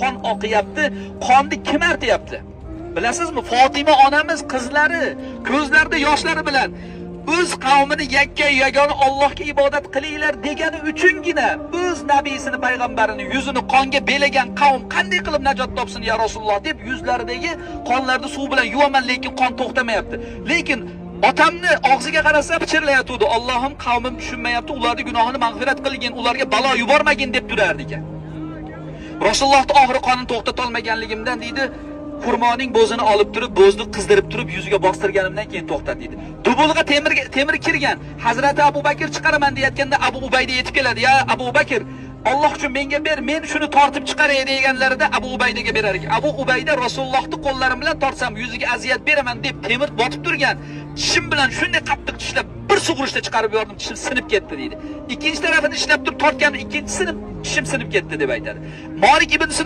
Qon oqyapti, qonni kim artyapti? Bilasizmi? Fotima onamiz qizlari ko'zlarida yoshlari bilan o'z qavmini yakka yagona Allohga ibodat qilinglar degani uchungina o'z nabiyisini, payg'ambarini yuzini qonga belagan qavm qanday qilib najot topsin ya Rasululloh deb yuzlaridagi qonlarni suv bilan yuvaman, lekin qon to'xtamayapti. Lekin otamni og'ziga qarasa pichirlayotgandi: "Allohim, qavmim tushunmayapti, ularning gunohini mag'firat qilgin, ularga balo yubormagin" deb turardi ekan. Rasulullohning oxiri qonini to'xtata olmaganligimdan deydi, xurmoning bo'zini olib turib, bo'zni qizdirib turib yuziga bostirganimdan keyin to'xtat deydi. Dubulg'a temirga temir kirgan. Hazrati Abu Bakr chiqaraman deyotganda Abu Ubayda yetib keladi. "Ya Abu Bakr, Alloh uchun menga ber, men shuni tortib chiqaray" deganlarida Abu Ubaydaga berar ekan. Abu Ubayda Rasulullohning qo'llarim bilan tortsam yuziga aziyat beraman deb temir botib turgan tishim bilan shunday qattiq tishlab bir sug'urishda chiqarib yubordim, tishim sinib ketdi deydi. Ikkinchi tarafini ishlab turib tortganimda ikkinchisini tishim sinib ketdi deb aytadi. Malik ibn Sinon.